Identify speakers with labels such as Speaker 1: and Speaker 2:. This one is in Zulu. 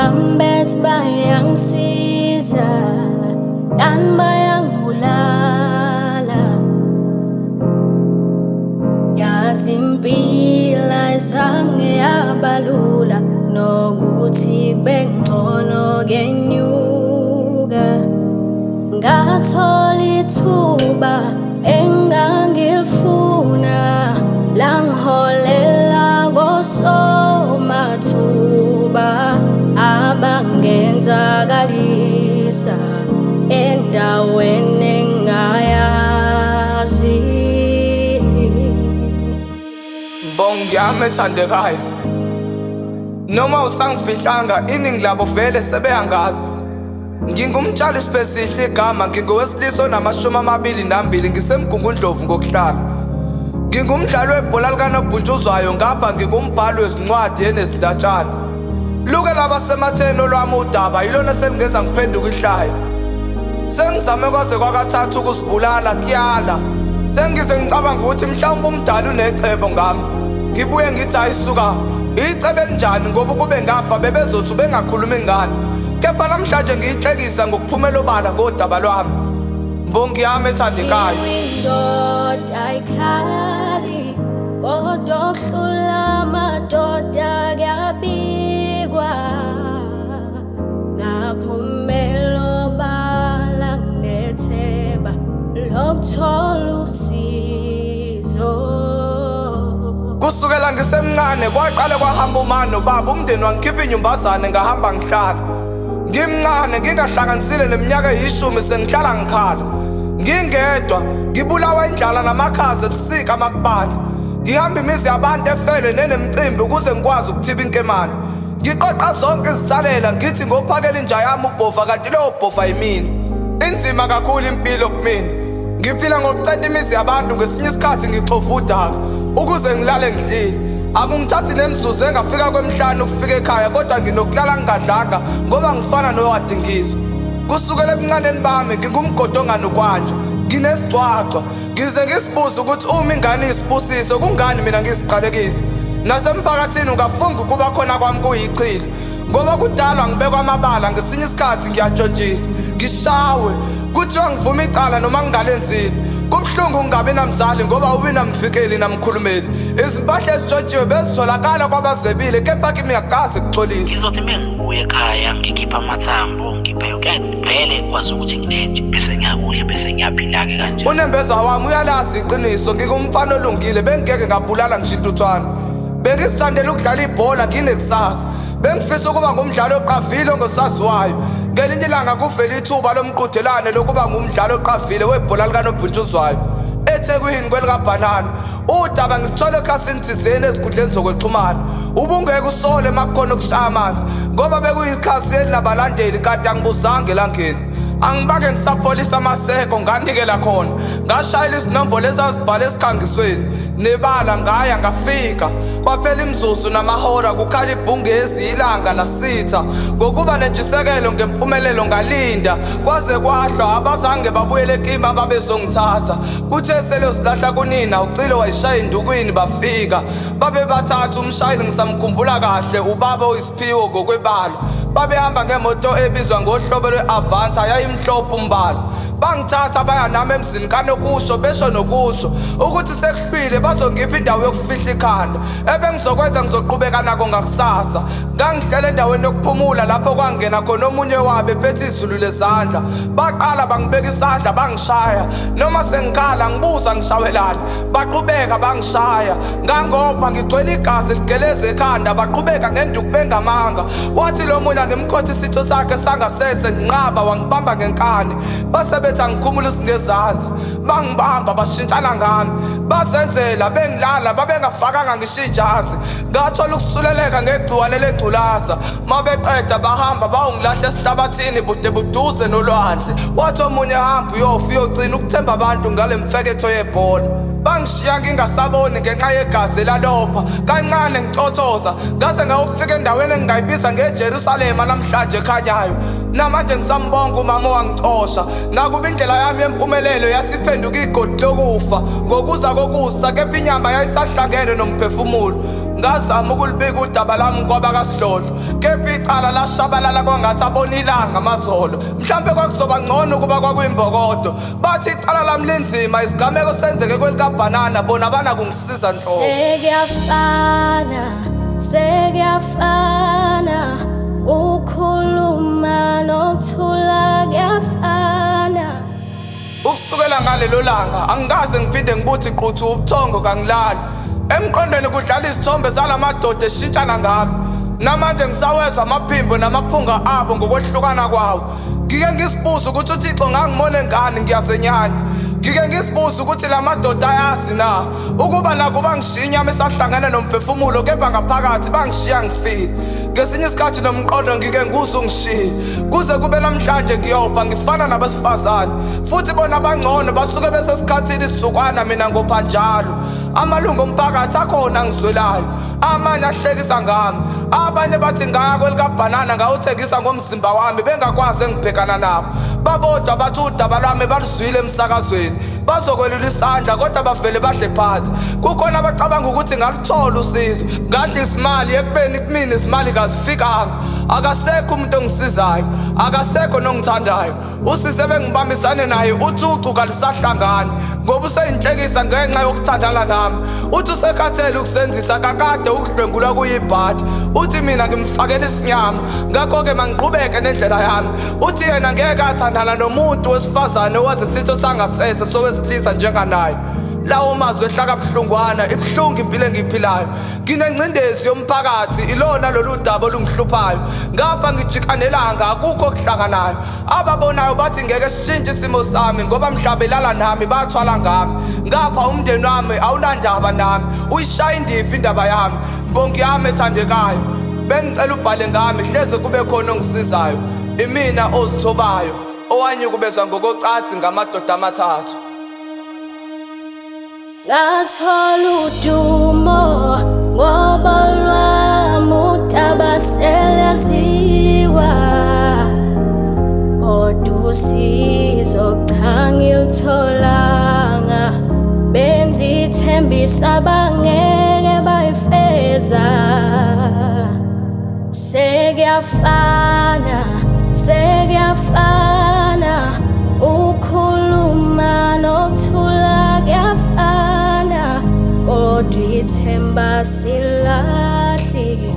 Speaker 1: Bami bethi bayangisiza, kanti bayangibulala. Yazi impilo ayizange yabalula, nokuthi kube ngcono kenyuka. Ngathola ithuba engangilifuna, langiholela kosomathuba abangenzakalisa endaweni engayazi.
Speaker 2: Mbongi yami ethandekayo, noma usangifihlanga, iningi labo vele sebeyangazi. Ngingumtshali Siphesihle igama, ngingowesilisa onama-22, ngiseMgungundlovu ngokuhlala. Ngingumdlali webhola likanobhuntshuzwayo, ngapha ngingumbhali wezincwadi enezindatshana. Luke labasematheni olwami udaba yilona selingenza ngiphenduke ihlaya. Sengizame kwaze kwakathathu ukuzibulala, kuyala. Sengize ngicabanga ukuthi mhlawumbe umdali unecebo ngami. Ngibuye ngithi ayisuka, icebo elinjani, ngoba ukube ngafa bebezothi ubengakhulumi ngani. Kepha namhlanje ngiyihlekisa ngokuphumela obala ngodaba lwami. Mbongi yami ethandekayo.
Speaker 1: Indoda ayikhali, kodwa okuhlula amadoda kuyabikwa. Ngaphumela obala nginethemba lokuthola usizo.
Speaker 2: Kusukela ngisemncane kwaqale kwahamba uma nobaba, umndeni wangikhipha inyumbazane, ngahamba ngihlala. Ngimncane ngingahlanganisile neminyaka eyishumi, sengihlala ngikhala. Ngingedwa ngibulawa indlala namakhaza ebusika makubanda. Ngihamba imizi yabantu efelwe nenemicimbi ukuze ngikwazi ukuthiba inkemane. Ngiqoqa zonke izinsalela, ngithi ngophakela inja yami ubhova, kanti lowo bhova yimina. Inzima kakhulu impilo kumina. Ngiphila ngokucenta imizi yabantu, ngesinye isikhathi ngixova udaka ukuze ngilale ngidlile. Akungithathi nemizuzu engafika kwemihlanu ukufika ekhaya, kodwa nginokulala ngingadlanga ngoba ngifana nowadingizwa. Kusukela ebuncaneni bami ngingumgodongane kwanje, nginesigcwagcwa. Ngize ngisibuze ukuthi uma ingane isibusiso, kungani mina ngisiqalekiso? Nasemphakathini ungafunga ukuba khona kwami kuyichilo, ngoba kudalwa ngibekwa amabala, ngesinye isikhathi ngiyatshontshiswa, ngishawe, kuthiwa ngivuma icala noma ngingalenzile. Kubuhlungu ukungabi namzali ngoba ubi namvikeli namkhulumeli. Izimpahla ezitshontshiwe bezitholakala kwabazebile, kepha kimi akukaze kuxolisa.
Speaker 3: Ngizothi uma ngibuya ekhaya ngikhipha amathambo, ngipheke vele kwazi ukuthi nginenje, bese ngiyakudla, bese ngiyaphila-ke kanje.
Speaker 2: Unembeza wami uyalazi iqiniso, ngingumfana olungile, bengingeke ngabulala ngisho intuthwane. Bengizithandela ukudlala ibhola nginekusasa. Bengifisa ukuba ngumdlali oqavile ongosaziwayo. Ngelinye ilanga kuvela ithuba lomqhudelwane lokuba ngumdlali oqavile webhola likanobhuntshuzwayo eThekwini kwelikabhanana. Udaba ngiluthola ekhasini thizeni ezinkundleni zokuxhumana. Ubungeke usole makukhona ukushaya amanzi ngoba bekuyikhasi elinabalandeli, kanti angibuzanga elangeni. Angibake ngisapholisa amaseko, nganikela khona, ngashayela izinombolo ezazibhale esikhangisweni nebala, ngaya ngafika. Kwaphela imizuzu namahora kukhala ibhungezi, ilanga lasitha. Ngokuba nentshisekelo ngempumelelo ngalinda kwaze kwahlwa, abazange babuyele kimi ababezongithatha. Kuthe selozilahla kunina, ucilo wayishaya indukwini, bafika babe bathathu. Umshayeli ngisamkhumbula kahle, ubaba oyisiphiwo ngokwebalo. Babehamba ngemoto ebizwa ngohlobo lwe-Avanza, yayimhlophe umbala. Bangithatha baya nami emzini kanokusho, besho nokusho ukuthi sekuhlwile, bazongipha indawo yokufihla ikhanda. Ebengizokwenza ngizoqhubeka nako ngakusasa. Ngangihlela endaweni yokuphumula lapho kwangena khona omunye wabo ephethe izulu lezandla. Baqala bangibeka isandla, bangishaya noma sengikhala ngibuza ngishawelani. Baqhubeka bangishaya, ngangopha ngigcwele igazi ligeleza ekhanda. Baqhubeka ngenduku bengamanga. Wathi lo munye angimkhotha isitho sakhe sangasese, nginqaba, wangibamba ngenkani. Base bethi angikhumule isingezansi, bangibamba bashintshana ngami, bazenzela bengilala, babengafakanga ngisho ijazi. Ngathola ukusuleleka ngegciwane lengculaza. Mabeqeda bahamba bawungilahla esihlabathini bude buduze nolwandle. Wathi omunye, hamba uyofa, uyogcina ukuthemba abantu ngale mfeketho yebhola. Bangishiya ngingasaboni ngenxa yegazi elalopha kancane, ngicothoza ngase ngawufika endaweni engingayibiza ngeJerusalema namhlanje ekhanyayo. Namanje ngisambonga umama owangicosha, nakuba indlela yami yempumelelo yasiphenduka igodi lokufa ngokuza kokusa, kepha inyama yayisahlangene nomphefumulo. Ngazama ukulibika udaba lami kwabakaSidlodlo, kepha icala lashabalala kwangathi abona ilanga amazolo. Mhlampe kwakuzoba ngcono ukuba kwakuyimbokodo. Bathi icala lami linzima, isigameko senzeke kwelikabhanana, bona abanakungisiza nhlobo.
Speaker 1: Sekuyafana, sekuyafana, ukhuluma nokuthula kuyafana.
Speaker 2: Ukusukela ngalelo langa angikaze ngiphinde ngibuthi quthu ubuthongo kangilali. Emqondweni kudlala izithombe zalamadoda eshintshana ngami. Namanje ngisawezwa amaphimbo namaphunga abo ngokwehlukana kwawo. Ngike ngisibuze ukuthi uThixo ngangimone ngani, ngiyazenyanya. Ngike ngisibuze ukuthi la madoda ayazi na ukuba nakuba ngishiya inyama isahlangene nomphefumulo, kepha ngaphakathi bangishiya ngifile. Ngesinye isikhathi nomqondo ngike nguzwe ungishiye. Kuze kube namhlanje ngiyopha ngifana nabesifazane, futhi bona bangcono basuke besesikhathini isizukwana, mina ngopha njalo. Amalungu omphakathi akhona angizwelayo, amanye ahlekisa ngami, abanye bathi ngaya kwelikabhanana ngawuthengisa ngomzimba wami bengakwazi engibhekana nabo. Babodwa bathi udaba lwami baluzwile emsakazweni, bazokwelula isandla kodwa bavele badle phansi. Kukhona abacabanga ukuthi ngaluthola usizo, ngadla isimali ekubeni kumina izimali kazifikanga. Akasekho umuntu ongisizayo, akasekho nongithandayo. Usisi ebengibambisane naye uthi ucu kalisahlangani ngoba useyinhlekisa ngenxa yokuthandana nami. Uthi usekhathele ukusenzisa kakade ukudlwengulwa kuyibhadi. Uthi mina ngimfakela isinyama, ngakho-ke mangiqhubeke nendlela yami. Uthi yena ngeke athandana nomuntu wesifazane owazi isitho sangasese sowesilisa njenganaye. Lawo mazwi ehla kabuhlungwana, ibuhlungu impilo engiyiphilayo. Nginengcindezi yomphakathi, ilona lolu daba olungihluphayo. Ngapha ngijikanelanga, akukho okuhlanganayo. Ababonayo bathi ngeke sishintshe isimo sami ngoba mhla belala nami bathwala ngami. Ngapha umndeni wami awunandaba nami, uyishaya indiva indaba yami. Mbongi yami ethandekayo, bengicela ubhale ngami, hleze kube khona ongisizayo. Imina ozithobayo, owanyukubezwa ngokocansi ngamadoda amathathu.
Speaker 1: Ngathola udumo ngoba lwami udaba selaziwa, kodwa usizo cha ngilutholanga. Benza ithembisa bangeke bayifeza. Sekuyafana, sekuyafana, ukhuluma nokuthula kuyafana, kodwa ithemba silahli.